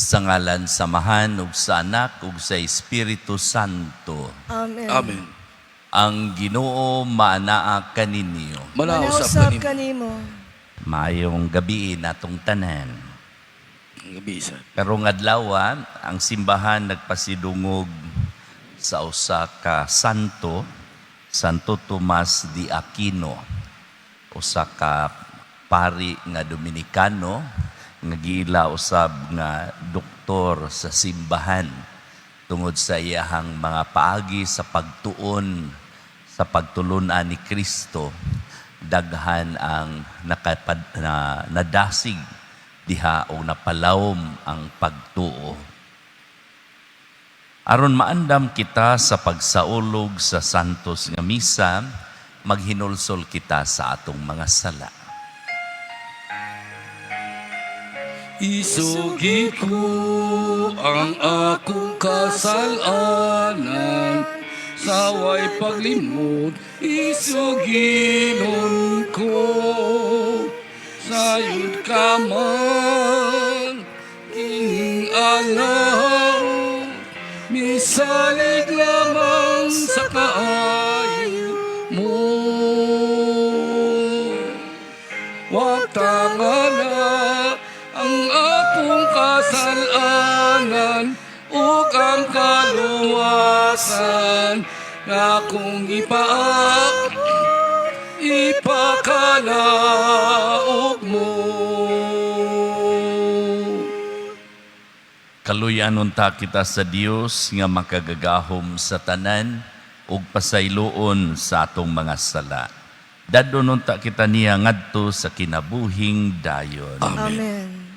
Sa ngalan sa Amahan ug sa Anak ug sa Espiritu Santo. Amen. Amen. Ang Ginoo maanaa kaninyo. Manausap Manausap kanimo. Kanimo. Maayong gabi natong tanan. Ang gabi isa. Karong adlaw, ang simbahan nagpasidungog sa usa ka santo, Santo Tomas de Aquino. Usa ka pari nga Dominikano nga giila usab nga doktor sa simbahan tungod sa iyahang mga paagi sa pagtuon sa pagtulunan ni Kristo. Daghan ang nadasig diha o napalawom ang pagtuo. Aron maandam kita sa pagsaulog sa Santos nga Misa, maghinulsol kita sa atong mga sala. Isugi ko ang akong kasalanan, saway paglimot, isuginon ko. Sayod ka man, kining alaw, misalig lamang sa kaayo mo. Watangana ang akong kasalanan ug ang kaluwasan nga akong ipakalaog mo. Kaluyan unta kita sa Dios nga makagagahom sa tanan ug pasayloon sa atong mga sala. Dadon unta kita niya ngadto sa kinabuhing dayon. Amen.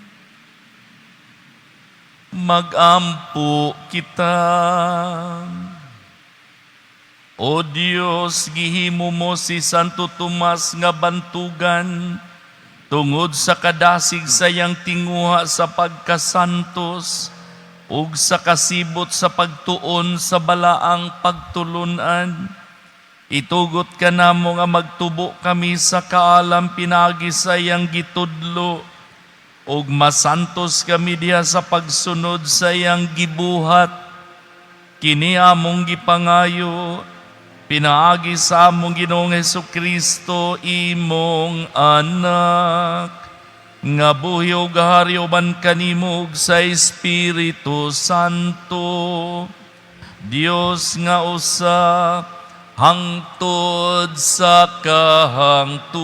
Magampo kita. O Dios, gihimo mo si Santo Tomas nga bantugan tungod sa kadasig sa iyang tinguha sa pagkasantos ug sa kasibot sa pagtuon sa balaang pagtulunan. Itugot ka namo nga magtubo kami sa kaalam pinaagi sa iyang gitudlo ug masantos kami diha sa pagsunod sa iyang gibuhat. Kini among gipangayo pinaagi sa among Ginoong Hesukristo, imong Anak, nga buhi ug gahari uban kanimo ug sa Espiritu Santo, Dios nga usa, hangtod sa kahangturan.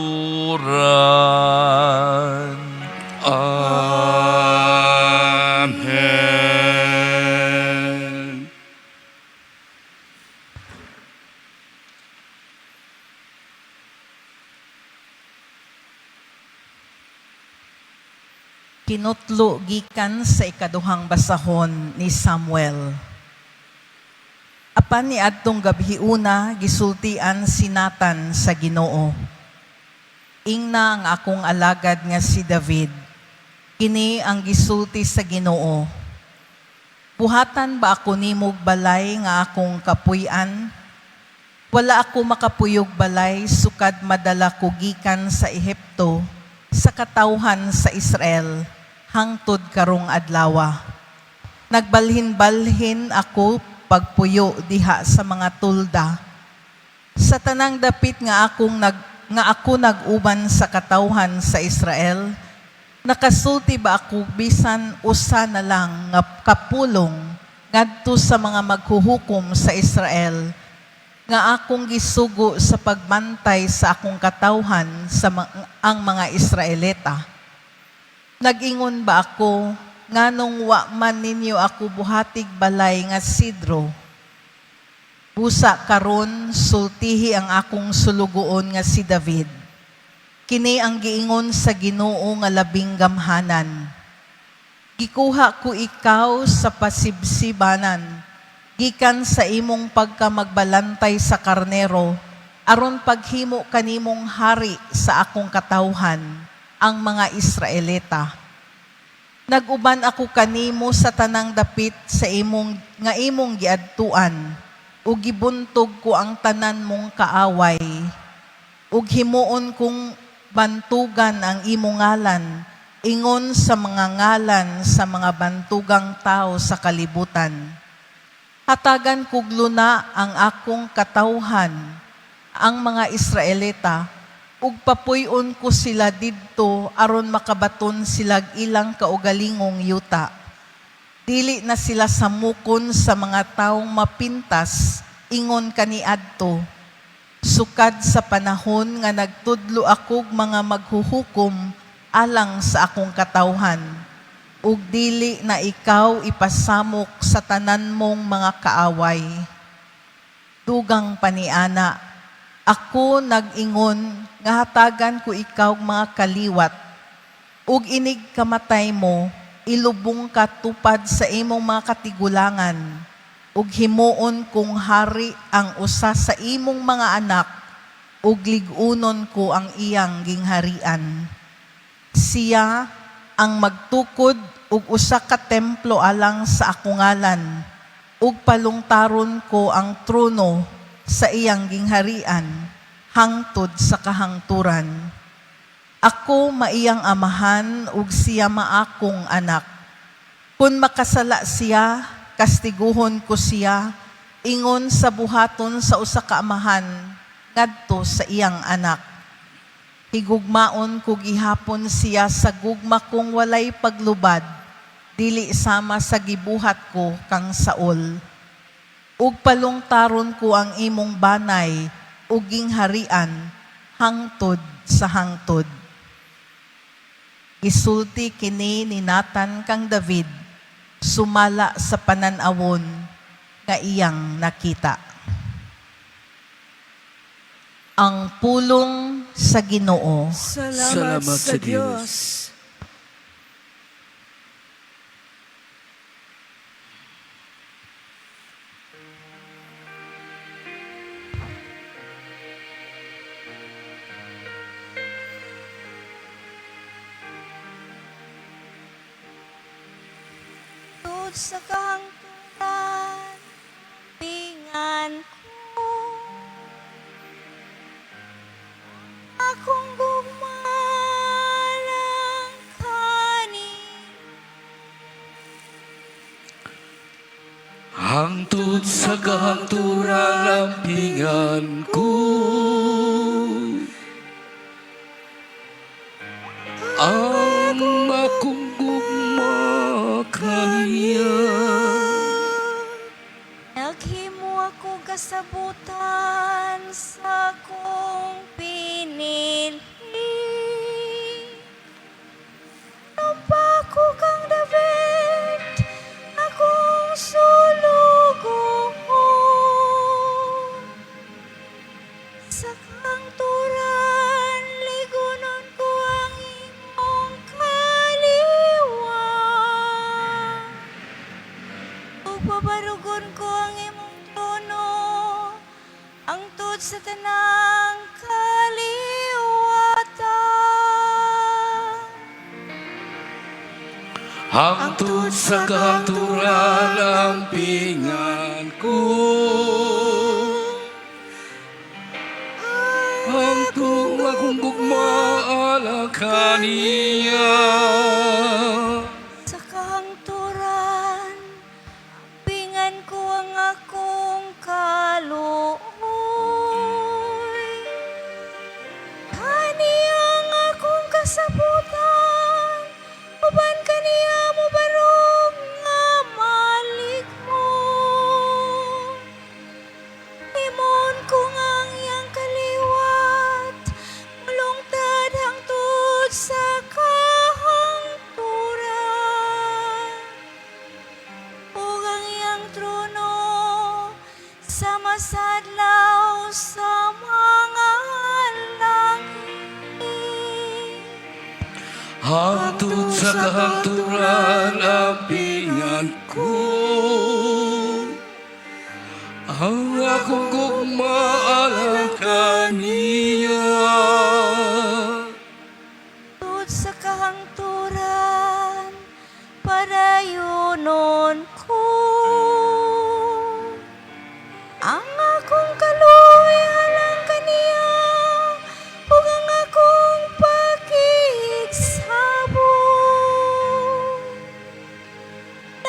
Amen. Kinutlo gikan sa ikaduhang basahon ni Samuel. Apan ni adtong gabhiuna, gisultian si Nathan sa Ginoo. "Ingna ang akong alagad nga si David. Kini ang gisulti sa Ginoo: Buhatan ba ako nimog balay nga akong kapuy-an? Wala ako makapuyog balay sukad madala ko gikan sa Ehipto sa katawhan sa Israel hangtod karong adlawa. Nagbalhin-balhin ako pagpuyo diha sa mga tulda. Sa tanang dapit nga ako nag-uban sa katawhan sa Israel, nakasulti ba ako bisan usa na lang nga kapulong ngadto sa mga maghuhukom sa Israel nga akong gisugo sa pagbantay sa akong katawhan sa ang mga Israelita? Nag-ingon ba ako, nganong wa man ninyo ako buhatig balay nga sidro? Busa karon sultihi ang akong sulugoon nga si David. Kini ang giingon sa Ginoo nga labing gamhanan: Gikuha ko ikaw sa pasibsibanan, gikan sa imong pagkamagbalantay sa karnero, aron paghimo kanimong hari sa akong katawhan, ang mga Israelita. Nag-uban ako kanimo sa tanang dapit sa imong nga imong giadtuan, ug gibuntog ko ang tanan mong kaaway, ug himuon kong bantugan ang imong ngalan. ingon sa mga ngalan sa mga bantugang tao sa kalibutan. Hatagan kog luna ang akong katawhan, ang mga Israelita, ug papuy-on ko sila didto aron makabaton silag ilang kaugalingong yuta. Dili na sila samukon sa mga taong mapintas ingon kaniadto. Sukad sa panahon nga nagtudlo akog mga maghuhukom alang sa akong katawhan, ug dili na ikaw ipasamok sa tanan mong mga kaaway. Dugang paniana, ako nag-ingon nga hatagan ko ikaw mga kaliwat, ug inig kamatay mo, ilubong ka tupad sa imong mga katigulangan, ug himuon kong hari ang usa sa imong mga anak, ug lig-unon ko ang iyang gingharian. Siya ang magtukod og usa ka templo alang sa akong ngalan, ug palungtaron ko ang trono sa iyang gingharian hangtod sa kahangturan. Ako maiyang amahan ug siya maakong anak. Kung makasala siya, kastiguhon ko siya, ingon sa buhaton sa usa ka amahan ngadto sa iyang anak. Higugmaon ko gihapon siya sa gugma kong walay paglubad, dili sama sa gibuhat ko kang Saul. Ug palungtaron ko ang imong banay ug gingharian hangtod sa hangtod. Gisulti kini ni Nathan kang David sumala sa panan-awon nga iyang nakita. Ang pulong sa Ginoo. Salamat, Salamat sa sa Diyos. Diyos. Tud sa kahangturan, pingan ko. Akong gugma lang kani. Hangtod sa kahangturan ang pingan ko. Ang akong gugma kaniya. Naghimo ako kasabutan sa akong pinili. Tumpa ko kang David, akong sulugoon. Sa kangturan, ligunon ko ang imong kaliwa. Ug pabarugon ko ang imong trono, ang tud sa tanang kaliwatan. Hangtod sa kahangturan ang pingan ko. Hangtod akong gugma ala kaniya. Sa kahangturan, pingan ko ang akong kaluoy. Kaniya ang akong kasabutan, uban kaniya mo barog nga malikmon. Himon ko nga ang iyang kaliwat, mulungtad hangtod sa kahangturan. Ug ang iyang trono sa masadlaw sa mga langit. Hangtod sa kahangturan ang pingan ko. Ang akong gugma ala kaniya. Tud sa kahangturan, padayunon ko. Ang akong kaluoy alang kaniya, ug ang akong pakigsabot.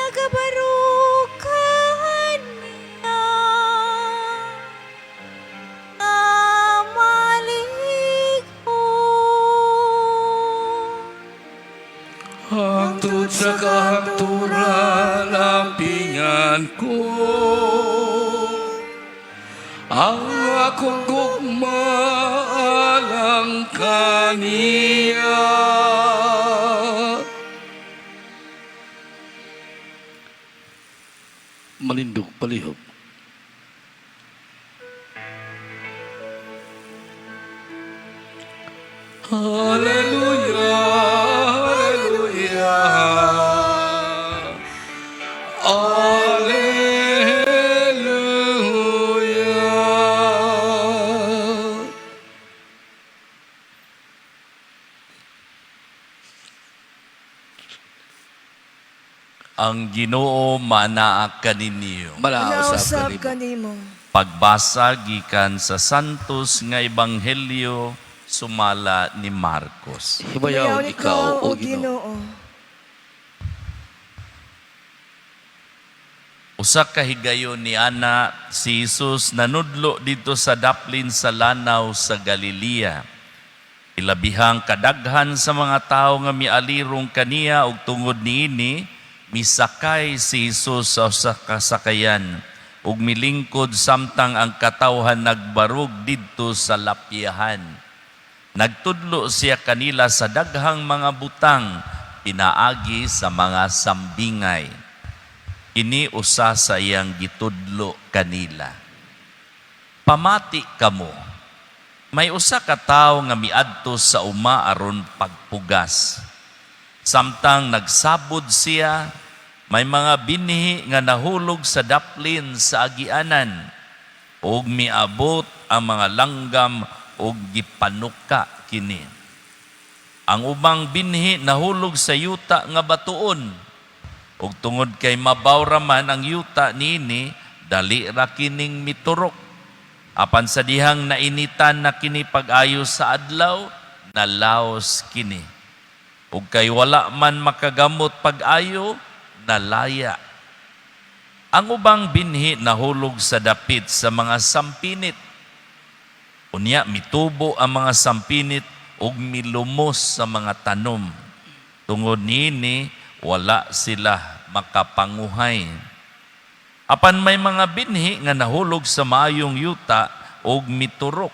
Nagabarog kaniya nga malig-on. Hangtod sa kahangturan ampingan ko ang akong gugma alang kaniya. Malindog palihog. Hallelujah, hallelujah, hallelujah. Ang Ginoo manaa kaninyo. Manausap Nausap kanimo. kanimo. Pagbasa gikan sa Santos nga Ebanghelyo sumala ni Marcos. Himayaon ikaw, O Ginoo. Usa ka higayon ni ana si Jesus nanudlo didto sa daplin sa lanaw sa Galilea. Ilabihang kadaghan sa mga tawo nga mialirong kaniya ug tungod niini misakay si Jesus sa usa ka sakayan ug milingkod samtang ang katawhan nagbarog didto sa lapyahan. Nagtudlo siya kanila sa daghang mga butang pinaagi sa mga sambingay. Kini usa sa iyang gitudlo kanila. Pamati kamo. May usa ka tawo nga miadto sa uma aron pagpugas. Samtang nagsabod siya, may mga binhi nga nahulog sa daplin sa agianan ug miabot ang mga langgam ug gipanuka kini. Ang ubang binhi nahulog sa yuta nga batuon ug tungod kay mabaw ra man ang yuta niini, dali ra kining miturok. Apan sa dihang nainitan na kini pag-ayo sa adlaw, nalaos kini. Ug kay wala man makagamot pag-ayo, nalaya. Ang ubang binhi nahulog sa dapit sa mga sampinit. Unya mitubo ang mga sampinit ug milumos sa mga tanom. Tungod niini wala sila makapanguhay. Apan may mga binhi nga nahulog sa maayong yuta ug miturok,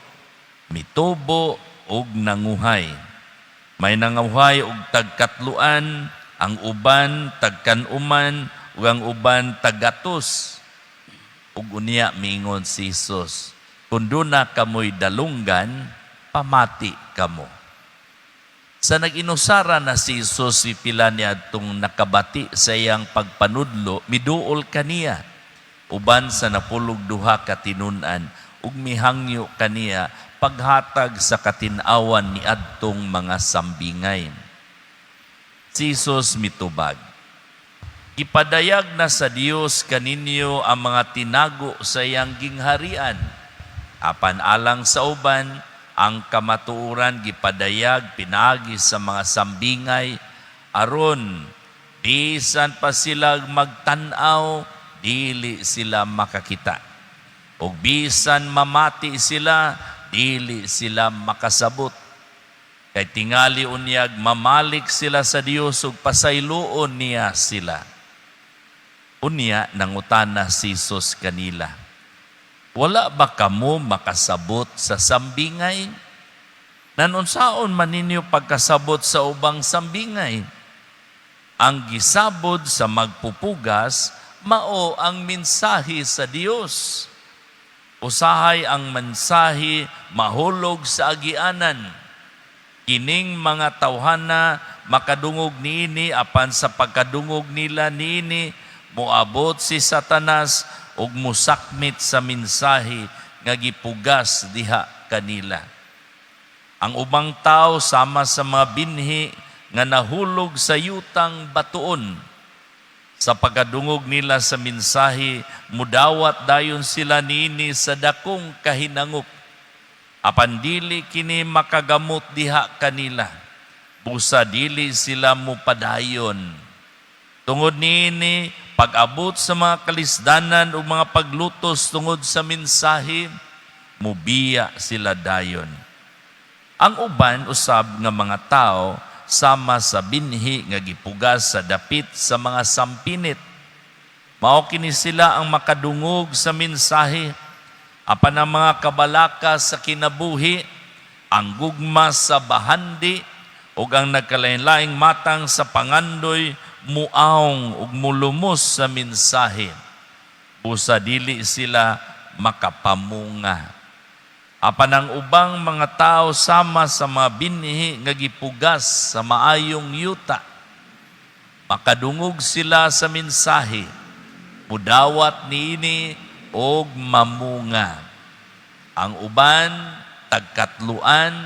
mitubo ug nanguhay. May nanguhay og tagkatluan, ang uban tagkanuman, ug ang uban tagatos. Ug unya miingon si Jesus, kung duna kamoy dalunggan, pamati kamo. Sa nag-inusara na si Jesus, si pila niadtong nakabati sa iyang pagpanudlo, miduol kaniya. Uban sa napulog duha ka tinun-an, ug mihangyo kaniya paghatag sa katin-awan niadtong mga sambingay. Si Jesus mitubag, gipadayag na sa Dios kaninyo ang mga tinago sa iyang gingharian. Apan alang sa uban, ang kamatuoran gipadayag pinaagi sa mga sambingay aron bisan pa sila magtan-aw, dili sila makakita. Ug bisan mamati sila, dili sila makasabot. Kay tingali unyag mamalik sila sa Dios ug pasayloon niya sila. Unya nangutana si Jesus kanila, wala ba kamo makasabot sa sambingay? Nanunsaon man ninyo pagkasabot sa ubang sambingay? Ang gisabod sa magpupugas, mao ang mensahe sa Dios. Usahay ang mensahe mahulog sa agianan. Kining mga tawhana makadungog niini apan sa pagkadungog nila niini moabot si Satanas ug musakmit sa mensahe nga gipugas diha kanila. Ang ubang tao sama sa mga binhi nga nahulog sa yutang batuon. Sa pagkadungog nila sa mensahe, mudawat dayon sila niini sa dakong kahinangop. Apan dili kini makagamot diha kanila. Busa dili sila mupadayon. Tungod niini, pag-abot sa mga kalisdanan o mga paglutos tungod sa mensahe, mubiya sila dayon. Ang uban usab nga mga tao sama sa binhi nga gipugas sa dapit sa mga sampinit. Mao kini sila ang makadungog sa mensahe, apan ang mga kabalaka sa kinabuhi, ang gugma sa bahandi, ug ang nagkalain-laing matang sa pangandoy muawong ug mulumos sa mensahe. Busa dili sila makapamunga. Apan ang ubang mga tao sama sa mga binhi nga gipugas sa maayong yuta. Makadungog sila sa mensahe, mudawat niini og mamunga. Ang uban tagkatluan,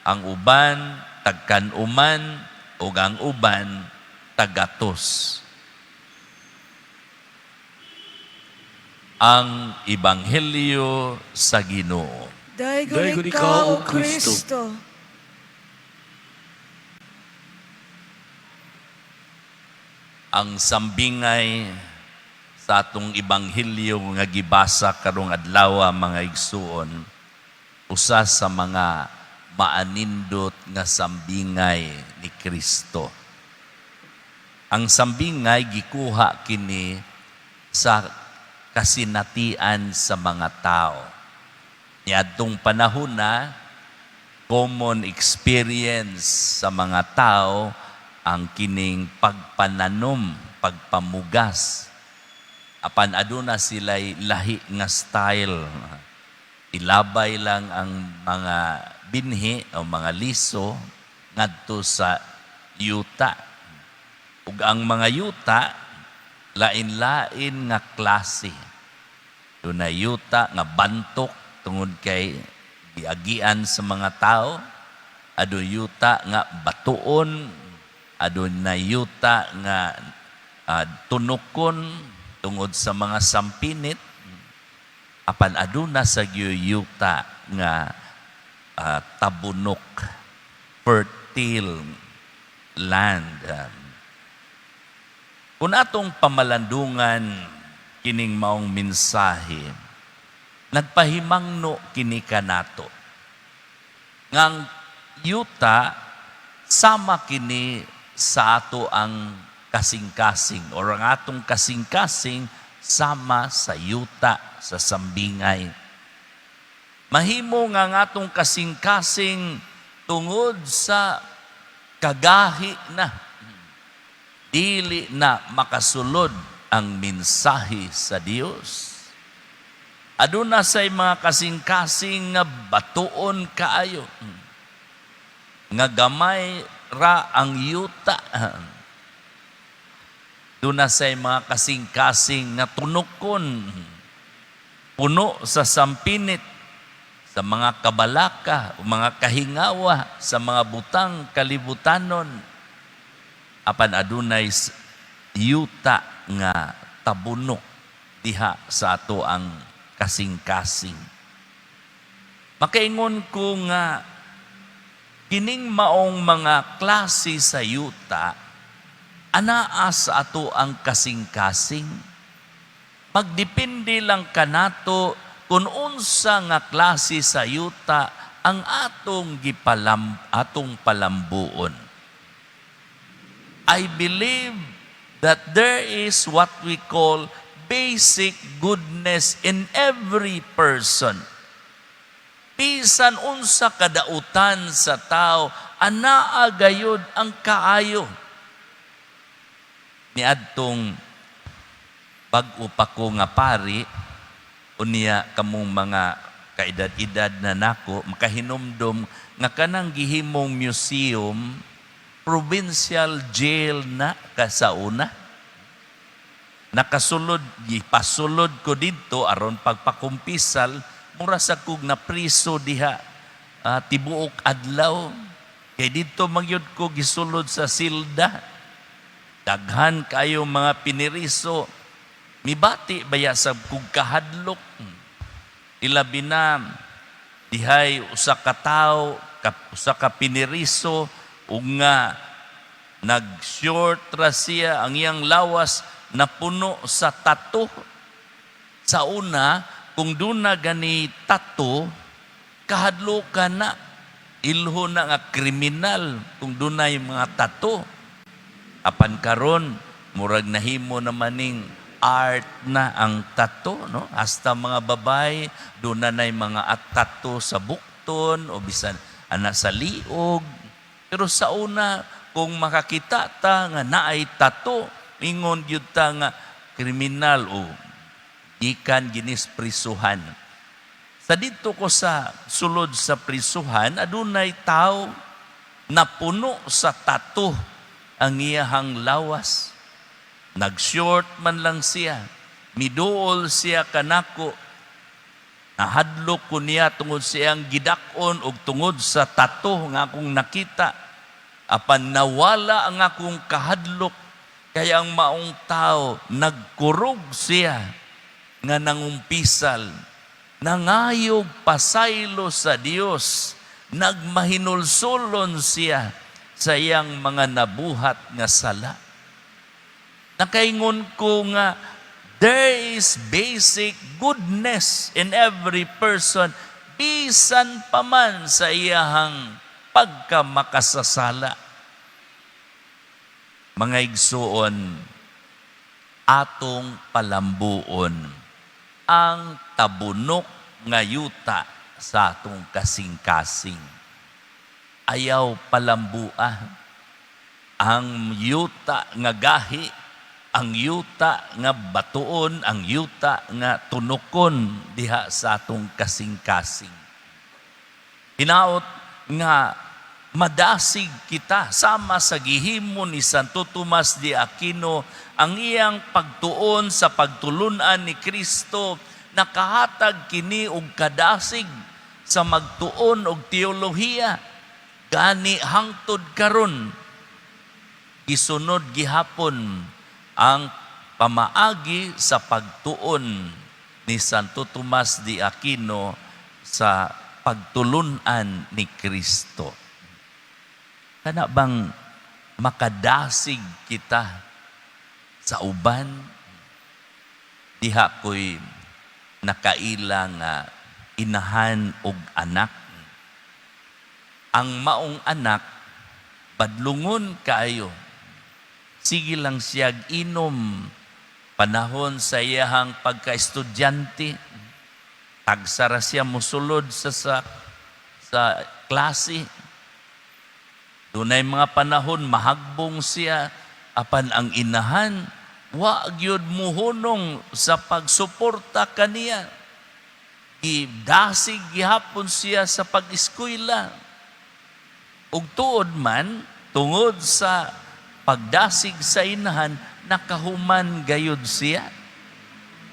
ang uban tagkanuman, ug ang uban tagatos. Ang Ebanghelyo sa Ginoo. Daygon Daygon ikaw, ikaw, O Kristo. Ang sambingay sa atong ebanghelyo nga gibasa karong adlaw, mga igsuon, usa sa mga maanindot nga sambingay ni Kristo. Ang sambingay gikuha kini sa kasinatian sa mga tao. Niadtong panahon na common experience sa mga tao ang kining pagpananom, pagpamugas. Apan aduna sila'y lahi nga style. Ilabay lang ang mga binhi o mga liso ngadto sa yuta. Ug ang mga yuta lain-lain nga klase. Dunay yuta nga bantok tungod kay giagian sa mga tao, adunay yuta nga batuon, adunay yuta nga tunokon tungod sa mga sampinit, apan aduna sa yuta nga tabunok, fertile land. Kung atong pamalandungan kining maong mensahe, nagpahimangno kini kanato. Ngang yuta sama kini sa ato ang kasing-kasing or ang atong kasing-kasing sama sa yuta sa sambingay. Mahimo nga ang atong kasing-kasing tungod sa kagahi na, dili na makasulod ang mensahe sa Dios. Aduna say mga kasing-kasing nga batuon kaayo, nga gamay ra ang yuta. Duna say mga kasing-kasing nga tunokon, puno sa sampinit, sa mga kabalaka, mga kahingawa, sa mga butang kalibutanon. Apan adunay yuta nga tabunok diha sa ato ang kasing-kasing. Makaingon ko nga kining maong mga klase sa yuta anaa sa ato ang kasing-kasing. Magdepende lang kanato kung unsa nga klase sa yuta ang atong palambuon. I believe that there is what we call basic goodness in every person. Bisan unsa kadautan sa tao, anaa gayod ang kaayo. Niadtong bag-o pa ko nga pari, unya kamong mga kaedad-edad na nako, makahinumdom nga kanang gihimong museum, provincial jail na kasauna. Nakasulod, gipasulod ko didto aron pagpakumpisal, mura sa kog na priso diha tibuok adlaw. Kay didto magyud ko gisulod sa silda. Daghan kayo mga piniriso. Mibati baya sa kog kahadlok. Ilabi na dihay usa ka tawo, usa ka piniriso ug nga nag-short ra siya ang iyang lawas. napuno sa tattoo. Sa una, kung duna gani tattoo, kahadlokan na. Ilho na nga kriminal kung dunay mga tattoo. Apan karon, murag nahimo naman ning art na ang tattoo, no? Hasta mga babae, duna na'y mga at tattoo sa bukton o bisan ana sa liog. Pero sa una, kung makakita ta nga naay tattoo, ingon gyud ta nga kriminal o gikan ginis prisuhan. Sa didto ko sa sulod sa prisuhan, adunay tao na puno sa tattoo ang iyahang lawas. Nag-short man lang siya. Miduol siya kanako. Nahadlok ko niya tungod siyang gidak-on og tungod sa tattoo nga akong nakita. Apan nawala ang akong kahadlok, kaya ang maong tao nagkurog siya nga nangumpisal, nangayog pasaylo sa Dios, nagmahinulsulon siya sa iyang mga nabuhat nga sala. Nakaingon ko nga there is basic goodness in every person bisan pa man sa iyahang pagkamakasasala. Mga igsuon, atong palambuon ang tabunok nga yuta sa atong kasing-kasing. Ayaw palambua ang yuta nga gahi, ang yuta nga batuon, ang yuta nga tunukon diha sa atong kasing-kasing. Hinaot nga madasig kita sama sa gihimo ni Santo Tomas de Aquino. Ang iyang pagtuon sa pagtulunan ni Kristo, nakahatag kini og kadasig sa magtuon og teolohiya. Gani hangtod karon, gisunod gihapon ang pamaagi sa pagtuon ni Santo Tomas de Aquino sa pagtulunan ni Kristo. Kana bang makadasig kita sa uban? Diha ko'y nakaila nga inahan og anak. Ang maong anak, badlungon kaayo. Sige lang siya inom panahon sa iyahang pagka-estudyante. Tagsa ra siya musulod sa klase. Dunay mga panahon mahagbong siya, apan ang inahan wa gyud muhunong sa pagsuporta kaniya. Gidasig gihapon siya sa pag-eskwela. Ug tuod man, tungod sa pagdasig sa inahan, nakahuman gayud siya.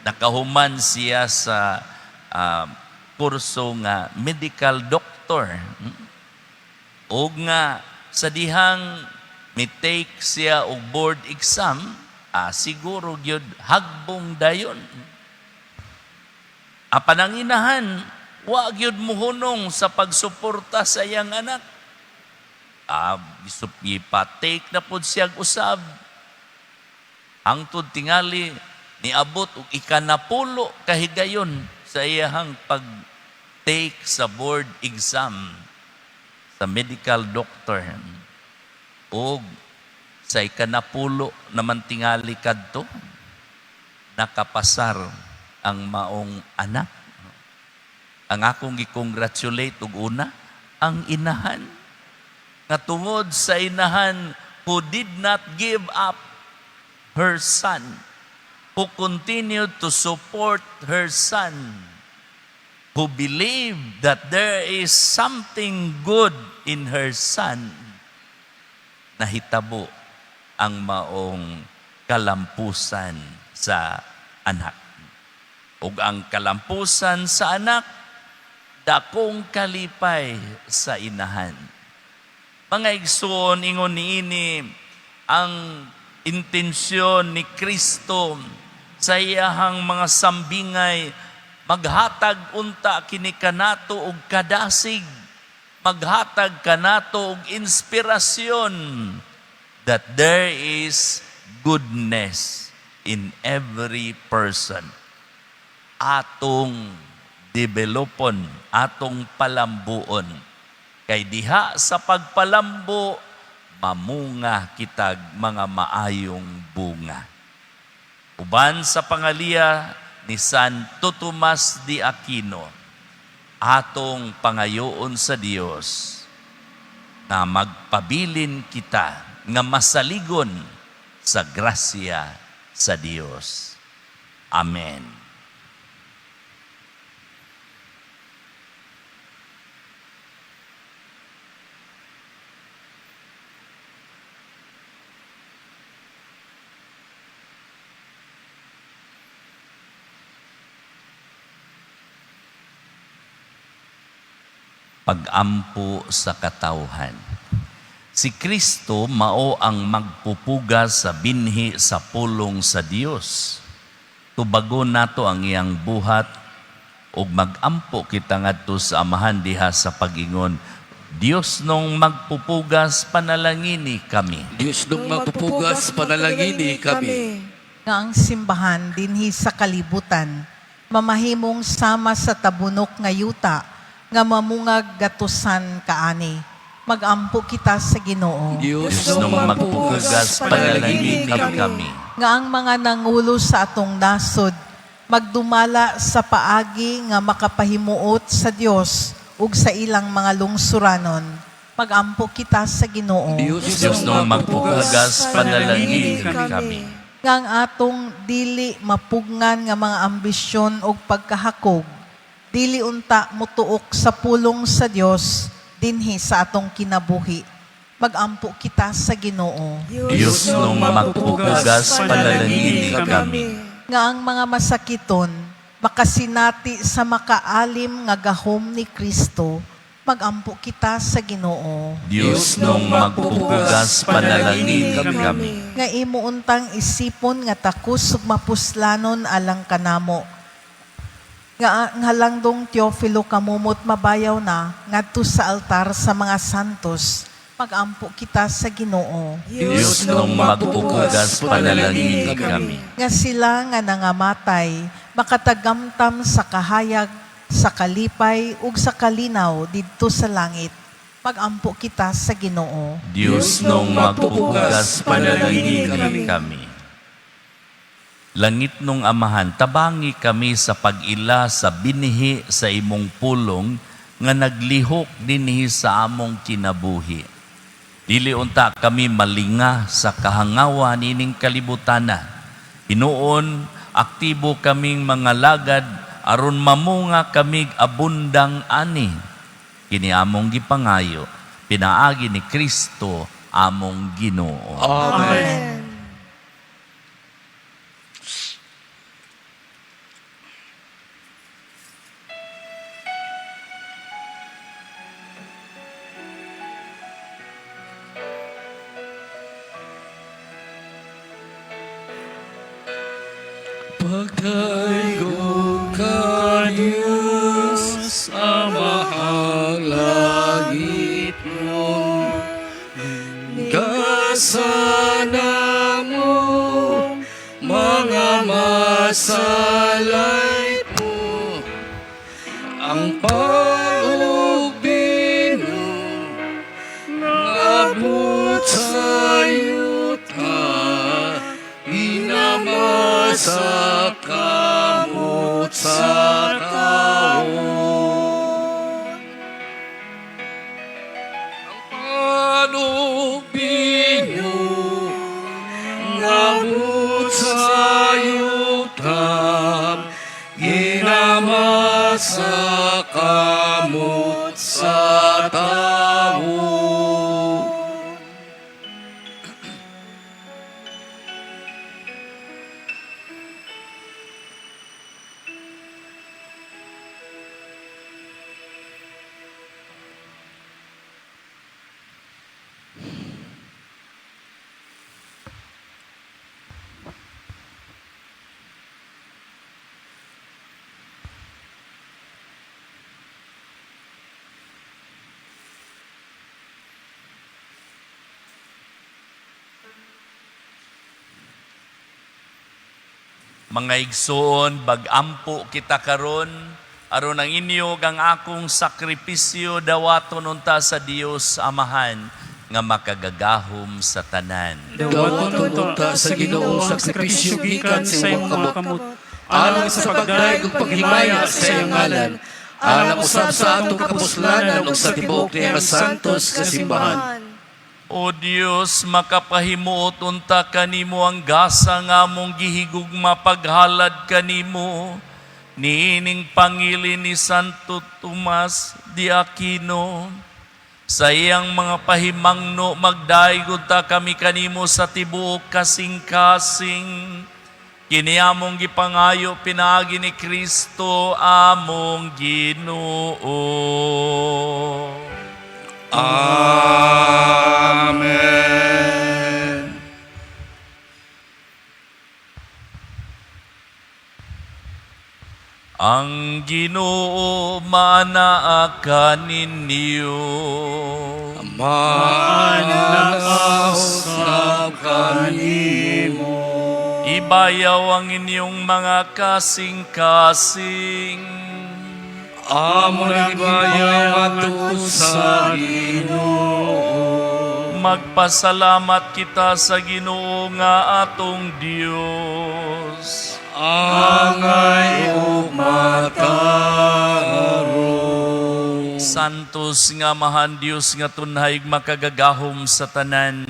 Nakahuman siya sa kurso nga medical doctor. Og nga sa dihang mi-take siya og board exam, siguro gyud hagbong dayon. Apan ang inahan, wa gyud muhunong sa pagsuporta sa iyang anak. Ipa-take na pod siya usab. Hangtod tingali niabot og ikanapulo kahigayon sa iyahang pag-take sa board exam sa medical doctor. Og sa ikanapulo naman tingali kadto, nakapasar ang maong anak. Ang akong gi-congratulate og una, ang inahan. Nga tungod sa inahan who did not give up her son, who continued to support her son, who believed that there is something good in her son, nahitabo ang maong kalampusan sa anak. Ug ang kalampusan sa anak, dakong kalipay sa inahan. Mga igsoon, ingon niini ang intensyon ni Kristo sa iyahang mga sambingay, maghatag unta kini kanato og kadasig, maghatag kanato og inspirasyon that there is goodness in every person. Atong developon, atong palambuon. Kay diha sa pagpalambo, mamunga kitag mga maayong bunga. Uban sa pangaliya ni Santo Tomas de Aquino, atong pangayoon sa Dios na magpabilin kita nga masaligon sa grasya sa Dios. Amen. Pagampo sa katawhan. Si Kristo mao ang magpupugas sa binhi sa pulong sa Dios. Tubagon nato ang iyang buhat ug magampo kita ngadto sa Amahan diha sa pag-ingon, Dios nung magpupugas, panalangini kami. Diyos nung magpupugas, panalangini kami. Nga ang simbahan dinhi sa kalibutan mamahimong sama sa tabunok nga yuta nga mamungag gatusan kaani. Magampo kita sa Ginoo. Diyos Diyos nung nung magpupugas, panalangini kami. Nga ang mga nangulo sa atong nasod magdumala sa paagi nga makapahimuot sa Dios ug sa ilang mga lungsuranon. Magampo kita sa Ginoo. Diyos nung magpupugas, panalangini kami. Nga ang atong dili mapugngan nga mga ambisyon ug pagkahakog dili unta mutuok sa pulong sa Dios dinhi sa atong kinabuhi. Magampo kita sa Ginoo. Diyos nung magpupugas, panalangini kami. Nga ang mga masakiton makasinati sa makaalim nga gahom ni Kristo. Magampo kita sa Ginoo. Diyos nung magpupugas, panalangini kami. Nga imo untang isipon nga takos ug mapuslanon alang kanamo. Nga ang halangdong Teofilo kamumot mabayaw na ngadto sa altar sa mga santos. Magampo kita sa Ginoo. Diyos nung magpupugas, panalangini kami. Nga sila nga nangamatay makatagamtam sa kahayag, sa kalipay ug sa kalinaw didto sa langit. Magampo kita sa Ginoo. Diyos nung magpupugas, panalangini kami. Langit nung Amahan, tabangi kami sa pag-ila sa binhi sa imong pulong nga naglihok dinhi sa among kinabuhi. Dili unta kami malinga sa kahangawan nining kalibutana. Hinuon, aktibo kaming mga lagad aron mamunga kamig abundang ani. Kini among gipangayo, pinaagi ni Kristo among Ginoo. Amen. Pagdaygo ka, Diyos, Amahang langit mo, Kasana mo, mga masalay po, ang palubino, naabot sa yuta, inamasa kamot sa tao. Ang palubino, naabot sa yuta, ginamasa kamot sa tao. Mga igsoon, bag-ampo kita karon aron ang inyo ug ang akong sakripisyo dawaton unta sa Dios Amahan nga makagagahom sa tanan. Dawaton unta sa Ginoo ang sakripisyo gikan sa imong mga kamot, alang sa pagdayeg ug paghimaya sa iyang ngalan, alang usab sa atong kapuslanan ug sa tibuok niya nga santos nga simbahan. O Dios, makapahimuot unta kanimo ang gasa nga among gihigugma paghalad kanimo niining pangili ni Santo Tomas de Aquino. Sa iyang mga pahimangno, magdayeg unta kami kanimo sa tibuok kasing-kasing. Kini among gipangayo pinaagi ni Kristo among Ginoo. Amen. Ang Ginoo maanaa kaninyo. Maanaa usab kanimo. Ibayaw ang inyong mga kasing-kasing. Amo nang ibayaw ngadto sa Ginoo. Magpasalamat kita sa Ginoo nga atong Dios. Angay ug matarong. Santos nga Amahan, Dios nga tunhay makagagahom sa tanan.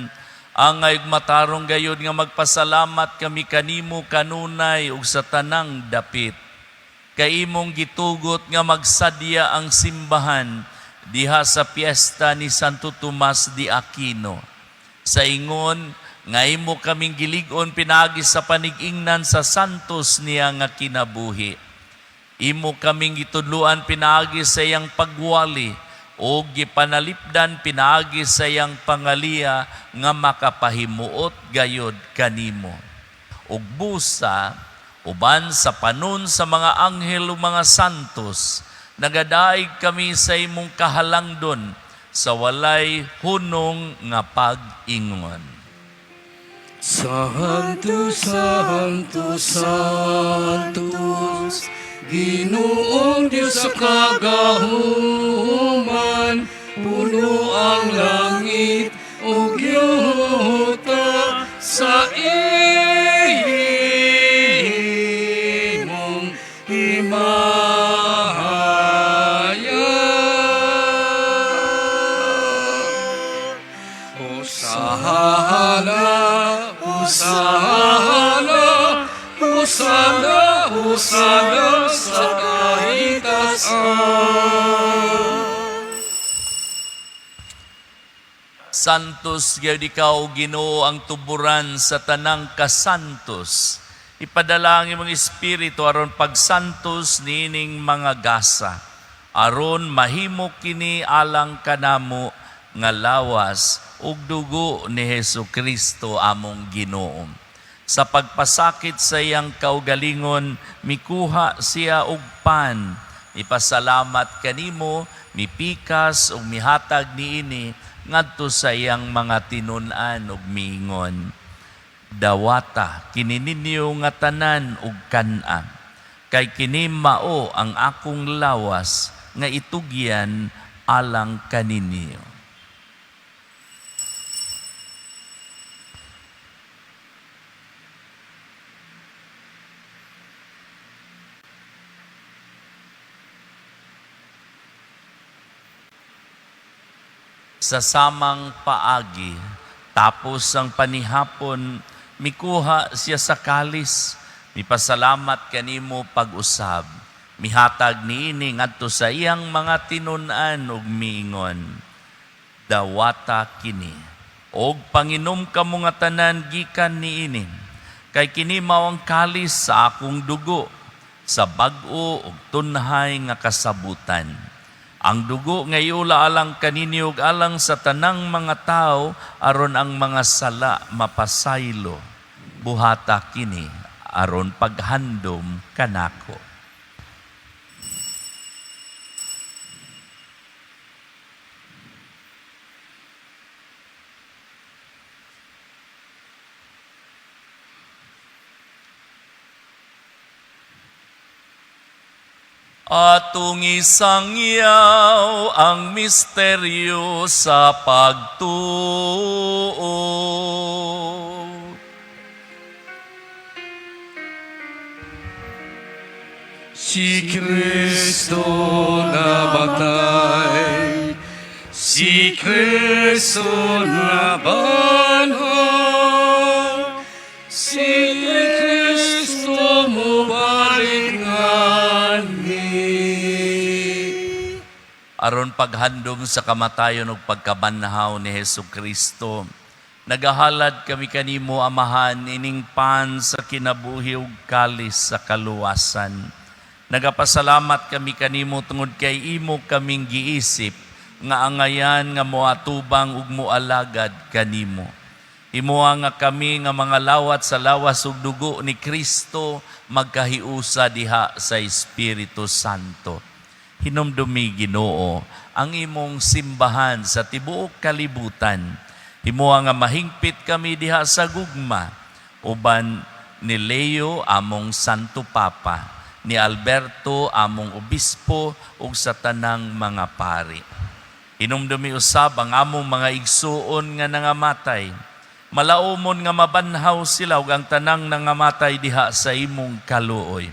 Angay ug matarong gayod nga magpasalamat kami kanimo kanunay ug sa tanang dapit. Kay imong gitugot nga magsadya ang simbahan diha sa piyesta ni Santo Tomas de Aquino. Sa ingon nga imo kaming gilig-on pinaagi sa panigingnan sa santos niya nga kinabuhi. Imo kaming gitudluan pinaagi sa iyang pagwali o gipanalipdan pinaagi sa iyang pangaliya nga makapahimuot gayod kanimo. Ug busa, uban sa panon sa mga anghel ug mga santos, nagadaig kami sa imong kahalangdon sa walay hunong nga pag-ingon. Santo, Santo, Santos, Ginoong Diyos sa kagahuman, puno ang langit ug yuta sa imong himaya. Hosana, Hosana, Hosana, Hosana sa kahitasan. Santos gayud ikaw, Ginoo, ang tuburan sa tanang kasantos. Ipadala ang imong espiritu aron pagsantos niining mga gasa. Aron mahimo kini alang kanamo nga lawas ug dugo ni Hesus Kristo among Ginoo. Sa pagpasakit sa iyang kaugalingon, mikuha siya og pan. Ipasalamat kanimo, mipikas ug mihatag niini ngadto sa iyang mga tinun-an ug miingon. Dawata kini ninyo nga tanan ug kan-a, kay kini mao ang akong lawas nga itugyan alang kaninyo. Sa samang paagi, tapos ang panihapon, mikuha siya sa kalis, mipasalamat kanimo pag-usab, mihatag niini ngadto sa iyang mga tinun-an ug miingon, dawata kini, og panginom kamo nga tanan gikan niini, kay kini mao ang kalis sa akong dugo, sa bag-o ug tunhay nga kasabutan. Ang dugo nga iula alang kaninyo ug alang sa tanang mga tao aron ang mga sala mapasaylo. Buhata kini aron paghandom kanako. Atong isangyaw ang misteryo sa pagtuo. Si Kristo namatay, si Kristo nabanhaw, si Kristo mobalik nganhi. Aron paghandom sa kamatayon ug pagkabanhaw ni Hesus Kristo, nagahalad kami kanimo, Amahan, ining pan sa kinabuhi ug kalis sa kaluwasan. Nagapasalamat kami kanimo tungod kay imo kaming giisip nga angayan nga moatubang ug moalagad kanimo. Himoa nga kami nga mga lawat sa lawas ug dugo ni Kristo magkahiusa diha sa Espiritu Santo. Hinumdumi, Ginoo, ang imong simbahan sa tibuok kalibutan. Himoa nga mahingpit kami diha sa gugma uban ni Leo among Santo Papa, ni Alberto among obispo ug sa tanang mga pari. Hinumdumi usab ang among mga igsuon nga nangamatay. Malaumon nga mabanhaw sila ug ang tanang nangamatay diha sa imong kaluoy.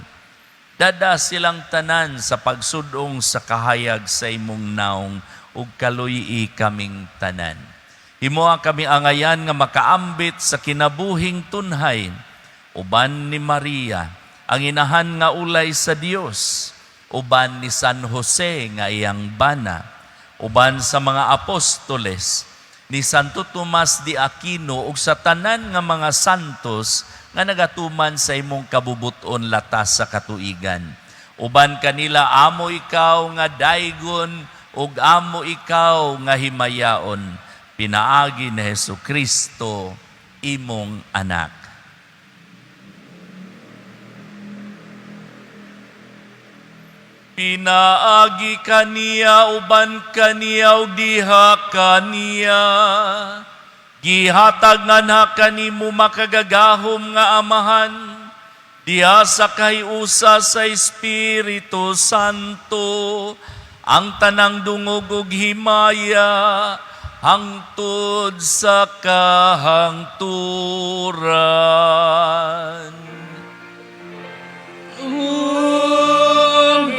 Dad-a silang tanan sa pagsudong sa kahayag sa imong naong ug kaluy-i kaming tanan. Himoa kami angayan nga makaambit sa kinabuhing tunhay uban ni Maria, ang inahan nga ulay sa Dios, uban ni San Jose nga iyang bana, uban sa mga apostoles, ni Santo Tomas de Aquino ug sa tanan nga mga santos nga nagatuman sa imong kabubuton latas sa katuigan. Uban kanila amo ikaw nga daygon ug amo ikaw nga himayaon, pinaagi ni Hesus Kristo, imong anak. Pinaagi kaniya, uban kaniya ug diha kaniya, gihatag nganha kanimo, makagagahom nga Amahan, diha sa kahiusa sa Espiritu Santo, ang tanang dungog ug himaya hangtod sa kahangturan. Amen.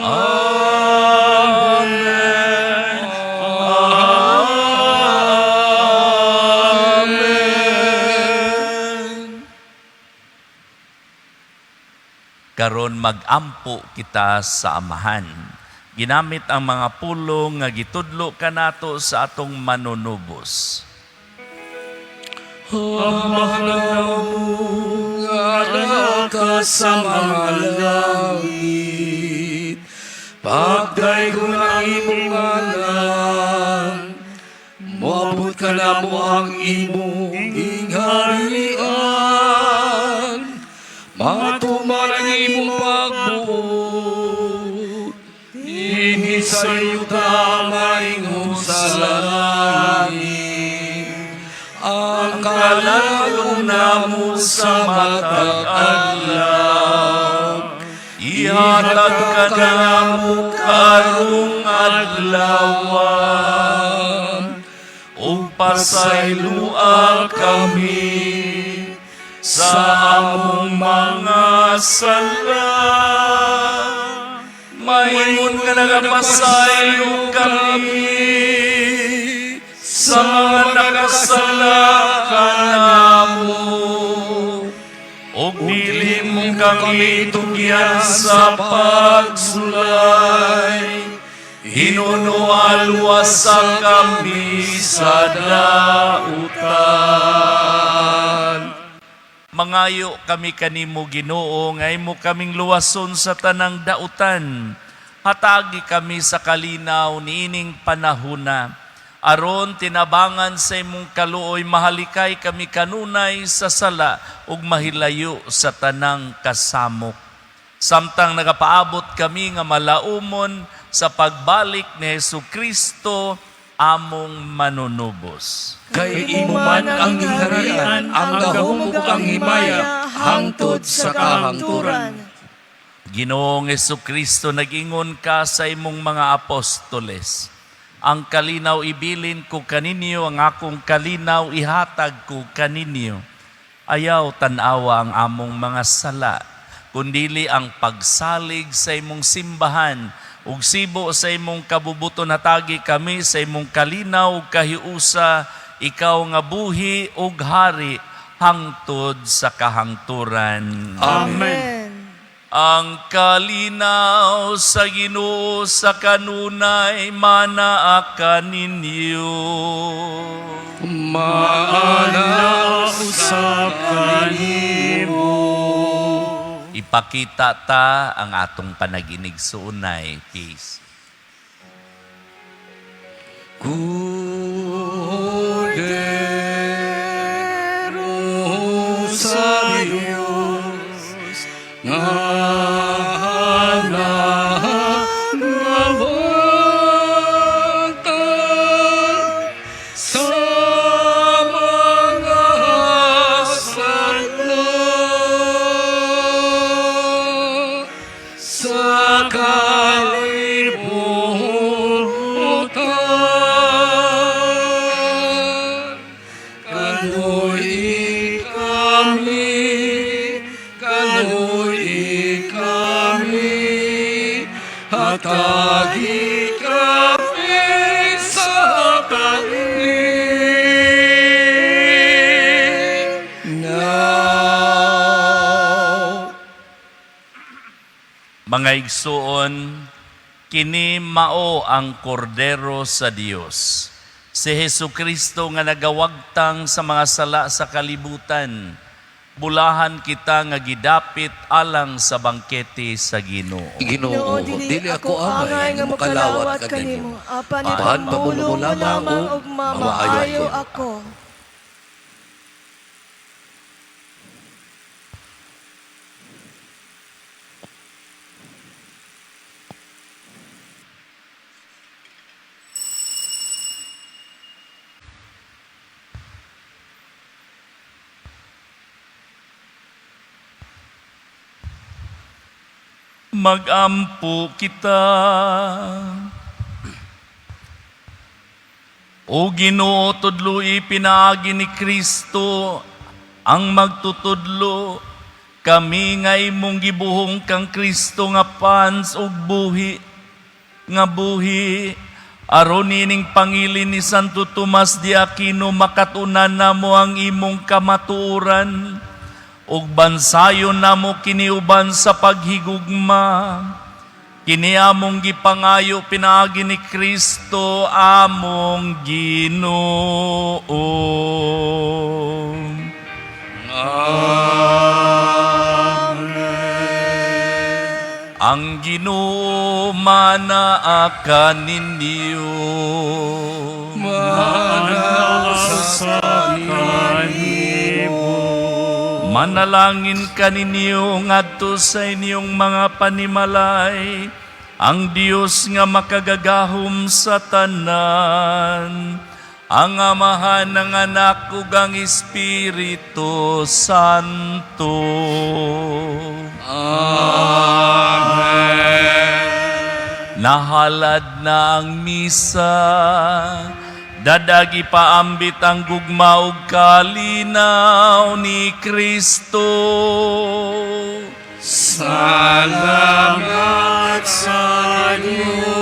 Amen. Amen. Karon magampo kita sa Amahan. Ginamit ang mga pulong nga gitudlo kanato sa atong Manunubos. Amahan nga naa ka sa mga langit, pagdaygon ang imong ngalan, moabot kanamo ang imong gingharian, matuman ang imong pagbuot, dinhi sa yuta maingon sa langit. Ang kalan-on namo sa matag adlaw, ihatag kanamo karong adlaw, ug pasaylua kami sa among mga sala, maingon nga nagapasaylo kami sa mga nakasala kanamo, ug dili mo kami tugyan sa pagsulay, hinunoa luwasa kami sa dautan. Mangayo kami kanimo, Ginoo, nga imo kaming luwason sa tanang dautan. Hatagi kami sa kalinaw niining panahuna, aron tinabangan sa imong kaluoy mahalikay kami kanunay sa sala ug mahilayo sa tanang kasamok, samtang nagapaabot kami nga malaumon sa pagbalik ni Hesus Kristo, among Manunubos. Kay imo man ang gingharian, ang gahom ug ang himaya, hangtod sa kahangturan. Ginoong Kristo, nag-ingon ka sa imong mga apostoles. Ang kalinaw ibilin ko kaninyo, ang akong kalinaw ihatag ko kaninyo. Ayaw tan-awa ang among mga sala, kundili ang pagsalig sa imong simbahan, ug sibo sa imong kabubuton, hatagi kami sa imong kalinaw ug kahiusa, ikaw nga buhi ug hari hangtod sa kahangturan. Amen. Ang kalinaw sa Ginoo sa kanunay manaa kaninyo. Maana usab kanimo. Ipakita ta ang atong panaginigsuonay. Peace. Kordero sa Diyos nga nagawagtang sa mga sala sa kalibutan. Kaluoyi kami, kaluoyi kami, hatagi kami sa kalinaw. Mga igsuon, kini mao ang kordero sa Dios. Si Hesu Kristo nga nagawagtang sa mga sala sa kalibutan. Bulahan kita nga gidapit alang sa bangkete sa Ginoo. Ginoo, dili ako angay nga mokalawat kanimo. Apan Apan ipamulong pamulong mo mo lamang lamang ug ug mamaayo mamaayo ako. Magampo kita. O Ginoo, tudloi pinaagi ni Kristo ang magtutudlo. Kami nga imong gibuhong kang Kristo nga pans ug buhi nga buhi, aron nining pangilin ni Santo Tomas de Aquino makatunan namo ang imong kamatuoran ug bansayon namo kini uban sa paghigugma. Kini among gipangayo pinaagi ni Kristo among Ginoo. Amen. Ang Ginoo manaa kaninyo. Mana usab kanimo. Manalangin kaninyo ngadto sa inyong mga panimalay ang Dios nga makagagahom sa tanan, ang Amahan, ang Anak ug ang Espiritu Santo. Amen. Nahalad na ang misa. Dadag ipaambit ang gugma ug kalinaw ni Kristo. Salamat sa Diyos.